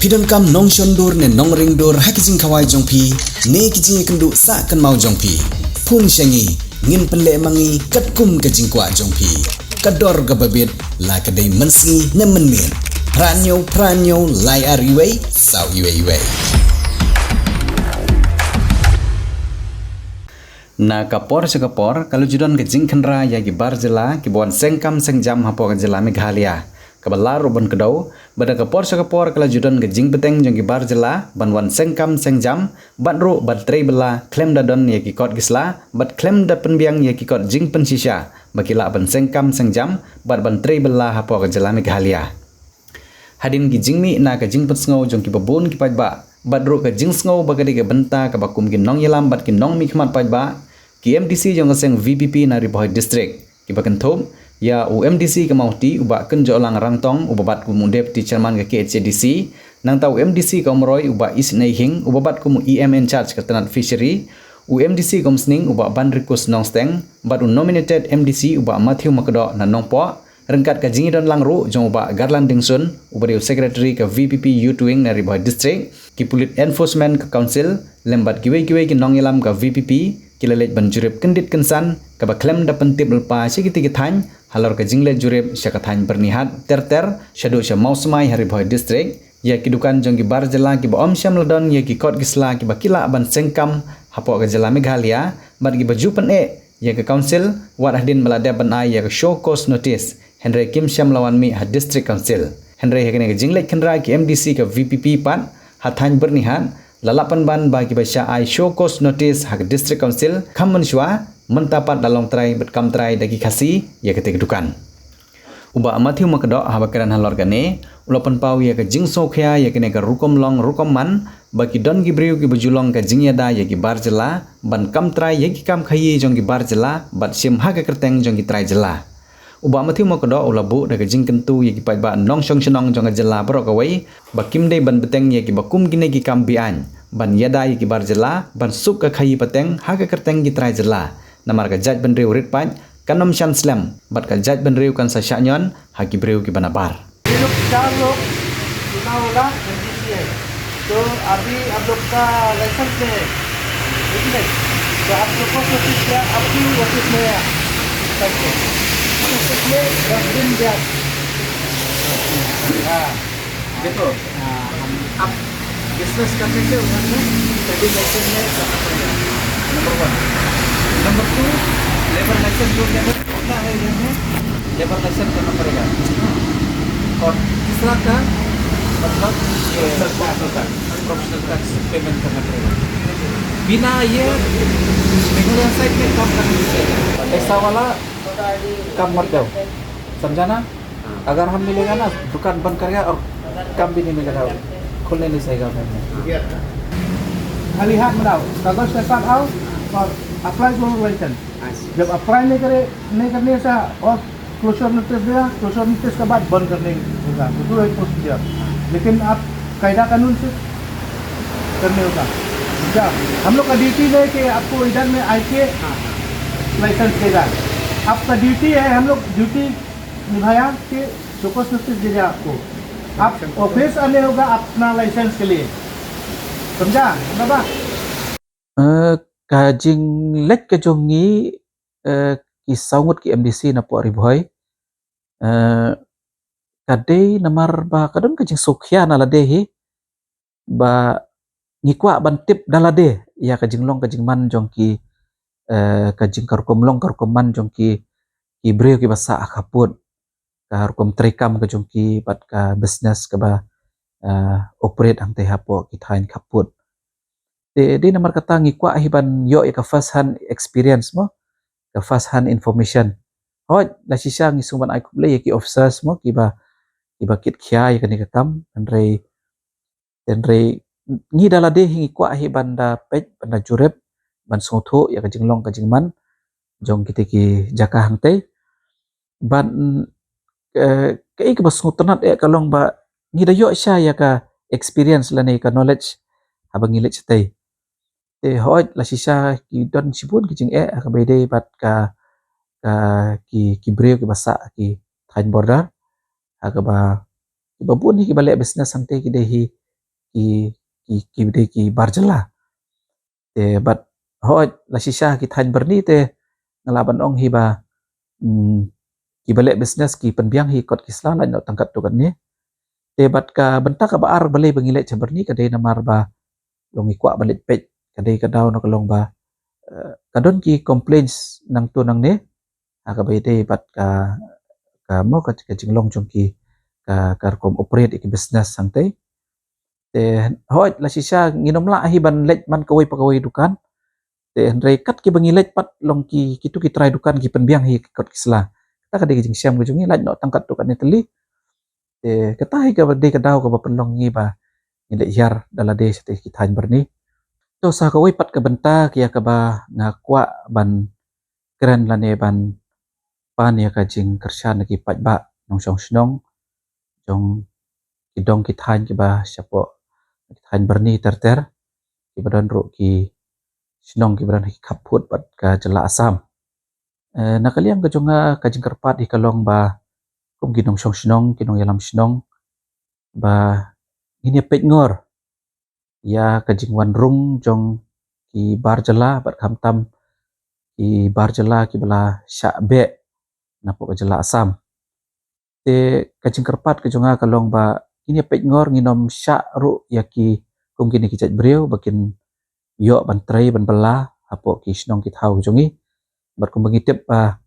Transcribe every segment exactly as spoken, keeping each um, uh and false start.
Phi donkam nongshon dur ne nongring dur ha ki jingkhawai jong phi ne ki jingïakynduh sah kynmaw jong phi? Phone sha ngi, ngin pynleh ma ngi katkum ka jingkwah jong phi. Ka dor kaba bit, la ka dei mynsngi ne mynmiet. Phra hynñiew phra hynñiew lai ar wei saw wei wei. Na ka por sha ka por, ka la ju don ka jingkhynra ïa ki bar jylla kiba wan seng kam seng jam hapoh ka jylla Meghalaya. Kaba la ruh ban kdew, ba na ka por sha ka por ka la ju don ka jingbteng jong ki bar jylla ban wan seng kam seng jam, bad ruh ban trei bylla khlem da don ïa ki kot ki sla, bad khlem da pynbiang ïa ki kot jingpynshisha, ba ki lah ban seng kam seng jam, bad ban trei bylla hapoh ka jylla Meghalaya. Hadien ki jingmih na ka jingpynsngew jong kiba bun ki paidbah, bad ruh ka jingsngew ba ka dei ka bynta kaba kum ki nongïalam bad ki nongmihkhmat paidbah, ki M D C jong ka seng V P P na Ri Bhoi District, kiba kynthup ïa u M D C ka Mawhati, u Bah Kynjohlang Rangtong, uba bat kum u Deputy Chairman ka K H A D C, nangta u M D C ka Umroi, u Bah Isnei Hing, uba bat kum u E M in charge ka tnat Fishery, u M D C ka Umsning, u Bah Banrikus Nongsteng, bad u nominated M D C, u Bah Matthew Makdoh na Nongpoh, ryngkat ka jingïadon lang ruh jong u Bah Garland Dingsun, uba dei u Secretary ka V P P Youth Wing na Ri Bhoi District, ki pulit enforcement ka Council, lem bad kiwei kiwei ki nongïalam ka V P P, ki la leit ban jurip kyndit kynsan, kaba khlem da pyntip lypa sha kitei ki thaiñ, halor ka jingleit jurip sha ka thaiñ Byrnihat, ter ter, shaduh sha Mawsmai ha Ri Bhoi District, ïa ki dukan jong ki bar jylla kiba ym shym la don ïa ki kot ki sla kiba ki lah ban seng kam hapoh ka jylla Meghalaya, bad kiba ju pyneh ïa ka Council, wat hadien ba la dep ban ai ïa ka show cause notice, hynrei kim shym la wan mih ha District Council. Hynrei ha kane ka jingleit khynra ki M D C ka V P P pat, ha thaiñ Byrnihat, la lah pynban ba kiba shah ai show cause notice ha ka District Council, kham mynshuwa, mynta pat la long trai bad kam trai da ki Khasi ïa katei ka dukan. U Bah Matthew Makdoh haba kren halor kane, u la pynpaw ïa ka jingsngewkhia ïa kane ka rukom long rukom man, ba ki don ki briew kiba ju long ka jingïada ïa ki bar jylla, ban kam trai ïa ki kam khaïi jong ki bar jylla, bad shim ha ka kyrteng jong ki trai jylla. U Bah Matthew Makdoh u la buh da ka jingkyntu ïa ki paidbah nongshong shnong jong ka jylla baroh kawei, ba kim dei ban bteng ïa kiba kum kine ki kam be-aiñ, ban ïada ïa ki bar jylla, ban suk ka khaïi pateng ha ka kyrteng ki trai jylla. Namar ka jaitbynriew rit paid kan ym shan slem, bad ka jaitbynriew kan sa shah ñion ha ki briew kiba nabar. ये लोग चार लोग चुनाव वाला एमडीसी है, तो अभी आप लोग का लाइसेंस में है, ठीक है? तो आप लोग को कोशिश किया, आप क्यों ऑफिस में आया? करके। ऑफिस में दस दिन गया। हाँ। देखो, हाँ, हम आप बिजनेस करने के उधर में ट्रेडिंग लाइसेंस में करना पड़ेगा, number one. Number two, labour licence जो लेबर करना है इधर में, लेबर लाइसेंस करना पड़ेगा। और तीसरा का मतलब ये professional tax, professional tax payment करना पड़ेगा। बिना ये मेघालय साइड में काम करने से ऐसा वाला काम मत जाओ, समझा ना? अगर हम मिलेगा ना, दुकान बंद करेगा और काम भी नहीं मिलेगा, खुलने नहीं सकेगा घर में। खाली हाथ मत आओ, कागज के साथ आओ और अप्लाई करो लाइसेंस। जब अप्लाई नहीं करे, नहीं करने से और क्लोजर नोटिस देगा, क्लोजर नोटिस के बाद बंद करने होगा, तो है प्रोसीजर। लेकिन आप कायदा कानून से करने होगा। क्या हम लोग का ड्यूटी नहीं कि आपको इधर में आके लाइसेंस देगा? आपका ड्यूटी है, हम लोग ड्यूटी निभाया कि शो कॉज नोटिस दे दिया आपको। आप ऑफिस आने होगा अपना लाइसेंस के लिए, समझा बाबा? Eh, ka jingleit ka jong ngi, eh, ki saw ngut ki M D C na pdeng Ri Bhoi, eh, ka dei namar ba ka don ka jingsngewkhia na lade hi, ba ngi kwah ban tip da lade ïa ka jinglong ka jingman jong ki, eh, ka jing ka rukom long ka rukom man jong ki, ki briew kiba sah ha khappud, ka rukom treikam ka jong ki bad ka business kaba, eh, operate hangtei hapoh ki thaiñ khappud. Te dei namar kata ngi kwah hi ban ïoh ïa ka first hand experience mo, ka first hand information. Hooid, la shisha ngi sngewbha ban ai khublei ïa ki officers mo kiba, kiba kit khia ïa kane ka kam, hynrei, hynrei ngi da lade hi ngi kwah hi ban da peit, ban da jurip, ban sngewthuh ïa ka jinglong ka jingman jong kitei ki jaka hangtei. Ban, eh, kaei kaba sngewtynnat eh ka long ba ngi da ïoh shisha ïa ka experience lane ka knowledge haba ngi leit shatei. Te hooid, la shisha ki don shibun ki jingeh ha kaba ïadei bad ka, ka ki, ki briew kiba sah ki thaiñ border, ha kaba, kiba bun hi kiba leh business hangtei ki dei hi ki ki ki dei ki bar jylla. Te bad hoi la shisha ki thaiñ byrni te nga lah ban ong hi ba, mm, ki ba leh business ki pynbiang hi kot ki sla lait noh tang katto katne. Te bad ka bynta kaba ar balei ba ngi leit sha byrni ka dei namar ba long ngi kwah ban leit peit, ka dei ka daw na ka long ba, eh, ka don ki complaints nangto nangne ha kaba ïadei bad ka, ka mo ka, ka jinglong jong ki, ka, ka rukom operate ïa ki business hangtei. Te hoi la shisha ngin ym lah hi ban leit man kawei pa kawei dukan. Te hynrei kat kiba ngi leit pat long ki, kito ki trai dukan ki pynbiang hi kot ki sla. Kata ka dei ka jingshem ka jong ngi, lait noh tang katto katne tylli. Te kata hi kaba dei ka daw kaba pynlong ngi ba ngi leit hiar da lade sha ki thaiñ byrni. To sa kawei pat ka bynta ïa kaba nga kwah ban kren lane ban pan ïa ka jingkyrshan na ki paidbah nongshong shnong jong ki dong ki thaiñ kiba shapoh ki thaiñ byrni ter ter, kiba don ruh ki shnong kiba don ha ki khappud bad ka jylla Assam. Eh, na ka liang ka jong nga ka jingkyrpad hi ka long ba kum ki nongshong shnong, ki nongïalam shnong, ba ngin ïa peit ngor ïa ka jingwan rung jong ki bar jylla bad khamtam ki bar jylla kiba la shah beh napoh ka jylla Assam. Te ka jingkyrpad ka jong nga ka long ba ngin ïa peit ngor, ngin ym shah ruh ïa ki kum kine ki jait briew ba kin ïoh ban trei ban bylla hapoh ki shnong ki thaw jong ngi. Bad kumba ngi tip ba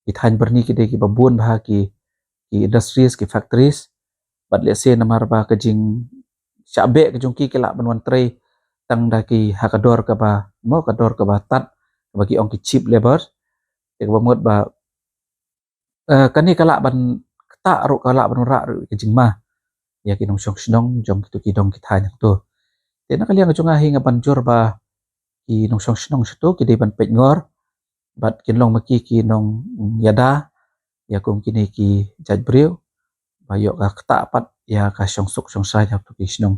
ki thaiñ byrni ki dei kiba bun bha ki, ki industries, ki factories. Bad lehse namar ba ka jingshah beh ka jong ki, ki lah ban wan trei tang da ki ha ka dor kaba mo, ka dor kaba tad, kaba ki ong ki cheap labor. Te kaba mut ba, eh, kane ka lah ban ktah ruh, ka lah ban wanrah ruh ka jingma ïa ki nongshong shnong jong kito ki dong ki thaiñ hangto. Te na ka liang ka jong nga hi nga ban jur ba ki nongshong shnong shato ki dei ban peit ngor bad kin long ma ki ki nongïada ïa kum kine ki jait briew ba ïoh ka ktah pat ïa ka shongsuk shongsaiñ ha kito ki shnong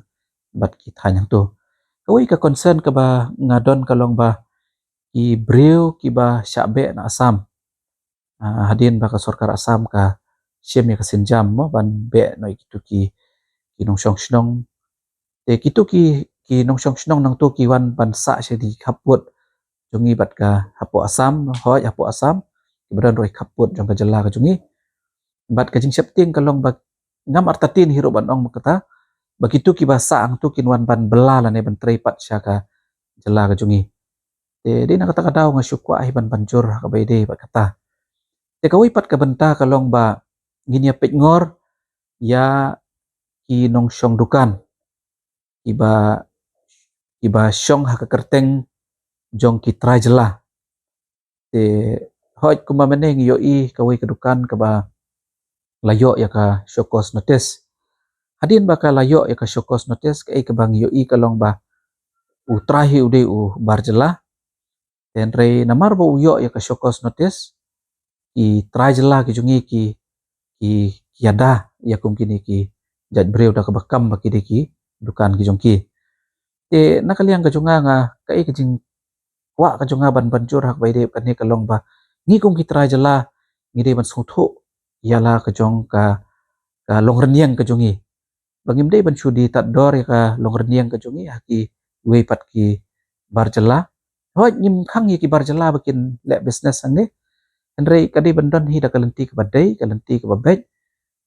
bad ki thaiñ hangto. Kawei ka concern kaba nga don ka long ba ki briew kiba shah beh na Assam. Ah, hadien ba ka sorkar Assam ka shim ïa ka sienjam mo ban beh noh ïa kito ki, ki nongshong shnong. Te kito ki, ki nongshong shnong nangto ki wan ban sah sha ki khappud jong ngi bad ka hapoh Assam, hoi hapoh Assam, kiba don ruh ha ki khappud jong ka jylla ka jong ngi. Bad ka jingsheptieng ka long ba ngam artatien hi ruh ban ong ba kata ba kito kiba sah hangto kin wan ban bylla lane ban trei pat sha ka jylla ka jong ngi. Te dei na kata ka daw nga shu kwah hi ban ban jur ha kaba ïadei bad kata. Te kawei pat ka bynta ka long ba ngin ïa peit ngor ïa ki nongshong dukan kiba, kiba shong ha ka kyrteng jong ki trai jylla. Te hoi kumba mynne ngi ïohi kawei ka dukan kaba la ïoh ïa ka show cause notice. Hadien ba ka la ïoh ïa ka show cause notice, kaei kaba ngi ïohi ka long ba u trai hi u dei u bar jylla. Te hynrei namar ba u ïoh ïa ka show cause notice, ki trai jylla ki jong ngi ki, ki, ki ïada ïa kum kine ki jait briew da kaba kam ba ki dei ki dukan ki jong ki. Te na ka liang ka jong nga, nga kaei ka jingkwah ka jong nga ban ban jur ha kaba ïadei bad kane ka long ba ngi kum ki trai jylla ngi dei ban sngewthuh ïa la ka jong ka, ka longrynïeng ka jong ngi. Ba ngim dei ban shu die tad dor ïa ka longrynïeng ka jong ngi ha kiwei pat ki bar jylla. Hooid, ngim khang ïa ki bar jylla ba kin leh business hangne. Hynrei ka dei ban don hi da ka lynti kaba dei, ka lynti kaba beit.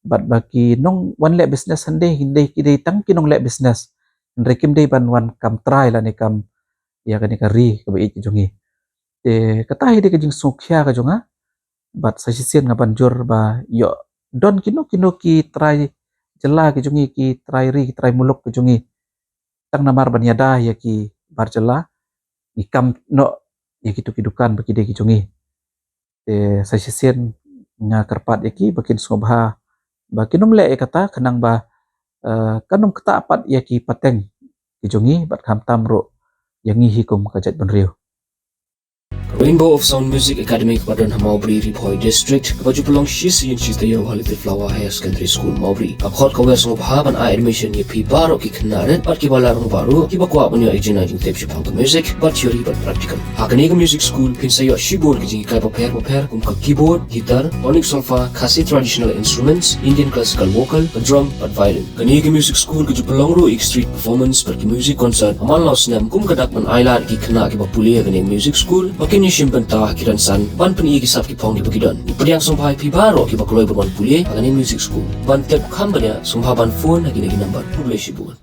Bad ba ki nongwan leh business hangne, ki dei, ki dei tang ki nongleh business. Hynrei kim dei ban wan kam trai lane kam ïa kane ka ri kaba ïeit ka jong ngi. Te kata hi dei ka jingsngewkhia ka jong nga. Bad sa shisien nga ban jur ba ïoh don kino kino ki trai jylla ki jong ngi, ki trai ri, ki trai muluk ki jong ngi. Tang namar ban ïada ïa ki bar jylla, ngi kam noh ïa kito ki dukan ba ki dei ki jong ngi. Te sa shisien nga kyrpad ïa ki ba kin sngewbha ba kin ym leh ïa kata, khnang ba, eh, kan ym ktah pat ïa ki pateng ki jong ngi bad khamtam ruh ïa ngi hi kum ka jaitbynriew. Rainbow of Sound Music Academy kaba don ha Mawbri, Ri Bhoi District, kaba ju pynlong shi sien shi taïew ha Little Flower Higher Secondary School, Mawbri, ka khot ka wer sngewbha ban ai admission ïa phi baroh ki khynnah rit bad kiba lar rangbah ruh kiba kwah ban ïoh ïa ka jingtip shaphang ka music, bad theory bad practical. Ha kane ka music school phin sa ïoh shibun ki jinghikai bapher bapher kum ka keyboard, guitar, tonic solfa, Khasi traditional instruments, Indian classical vocal, ka drum bad violin. Kane ka music school ka ju pynlong ruh ïa ki street performance bad ki music concert ha man la u snem kum ka dak ban ailad ïa ki khynnah kiba pule ha kane ka music school ba kin ïashim bynta ha ki rynsan ban pyni ïa ki sap ki phong kiba ki don. Ngi pdiang sngewbha ïa phi baroh kiba kloi ban wan pule ha kane ka music school. Ban tip kham bniah sngewbha ban phone ha kine ki number. Khublei shibun.